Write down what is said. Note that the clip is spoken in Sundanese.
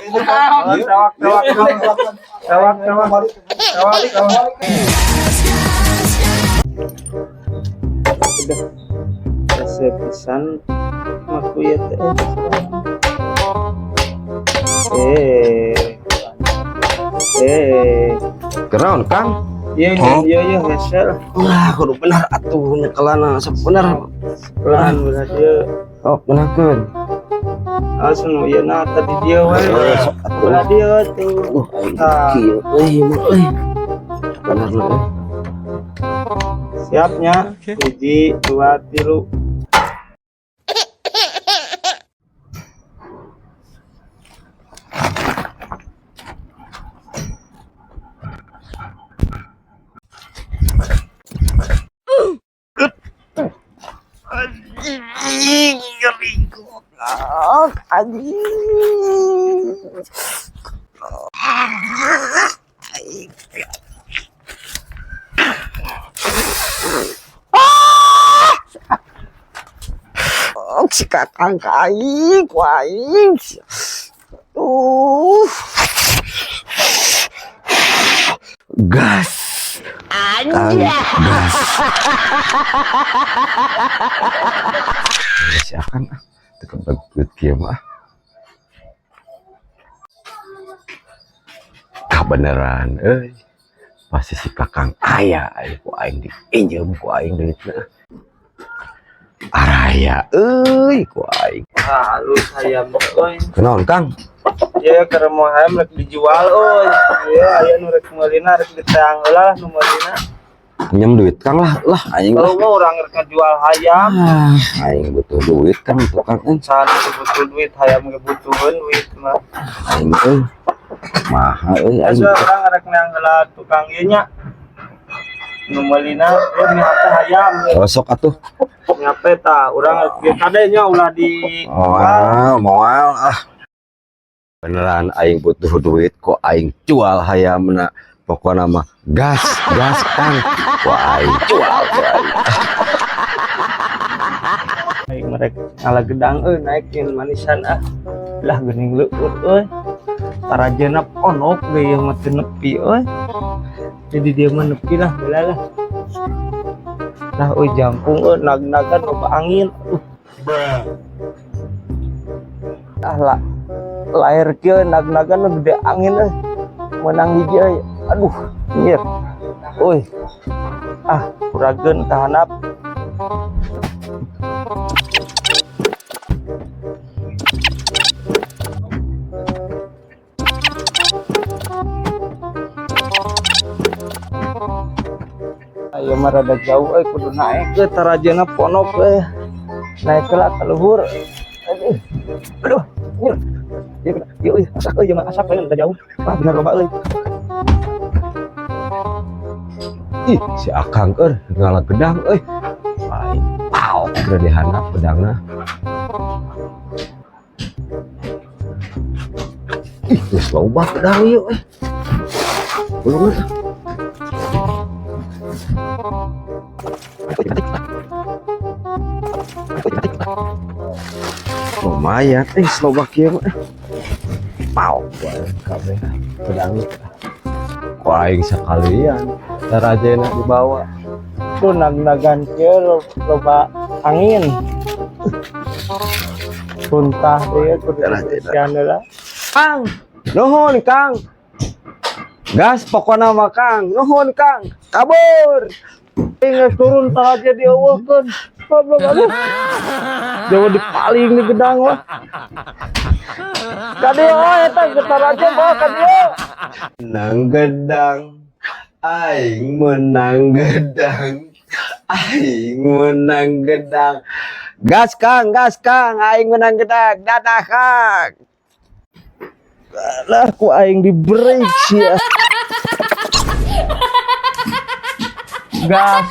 Tawak, tawak, tawak. Tawak, tawak. Tawak, tawak. Udah. Hese pisan maku ieu teh. Eh. Eh. Kenaon, Kang? Iya, iya, iya, iya, hese lah. Wah, kudu bener atuh nyekelana sok bener. Pelan bener ieu. Oh, benerkeun. Langsung ieu na tadi dia we. Eh, sok atuh. Belah dia tuh. Aing Ah. kieu euy mah euy. Bener lah euy. Siapnya. Hiji, dua, tilu. Anjing, ngeri goblok. Anjing. Ah! Si kakang ka aing, ku aing. Gas. Kang, gas. Si Akang ah, teu kebeut kieu mah. Kabeneran euy. Pasti si Kakang aya aya ku aing diinjem ku aing duitna. Araya euy ku aing. Halus hayam euy. Kunaon, Kang? Ieu keur mau hayam rek dijual euy. Ieu aya nu rek meulina rek diteang heula lah nu meulina. Pinjam duit Kang lah, lah aing lah. Kalau mau urang rek ngajual hayam, Ah, aing butuh duit Kang, tuh Kang euy. saha nu butuh duit hayam ge butuheun duit mah. Aing euy. Maha euy aing. Asa urang rek neang heula tukang ieu nya. Nu meulina ieu mihape hayam. Oh, sok atuh. Mihape tah urang rek ieu kade nya ulah di Moal, moal ah. Beneran aing butuh duit kok aing jual hayamna. Pokokna mah gas, gas Kang. Wah, aing jual ku aing. Aing merek ngala gedang euy naikin manisan ah. Lah geuning leueut euy. Tarajena ponok ge ieu mah teu nepi euy. Jadi dia mah nepi lah heula lah. Lah euy jangkung euy nag-nagan loba angin. Aduh. Ah lah lahir kieu nag-nagan gede angin euy. Menang hiji euy. Aduh, nyir. Euy. Ah, kurageun ka handap. Ayo mah rada jauh euy kudu naik ke tarajana ponok euy. Naik lah ka luhur. Aduh. Aduh, nyir. Ieu kena, ieu euy, asak euy jeung asak euy rada jauh. Wah, bener loba euy. Ih, si Akang keur ngala gedang euy. Aing paok geura dihandap gedangna. Ih, geus loba gedang ieu euy. Ulungan ah. Lumayan, loba kieu mah. Paok wae kabeh gedang. Ku aing sekalian tarajena dibawa. Tuh nag-nagan kieu loba angin. Tuntah ieu kudu dibersihan heula. Kang, nuhun Kang. Gas pokona mah Kang, nuhun Kang. Kabur. Geus turun taraja dieuweuhkeun. Goblok aduh. Jauh dipaling di gedang mah. Ka dieu oh eta taraja bawa ka dieu. Menang gedang. Aing menang gedang. Aing menang gedang. Gas Kang, gas Kang, aing menang gedang. Dadah Kang. Lah ku aing di break sih ya. Gas.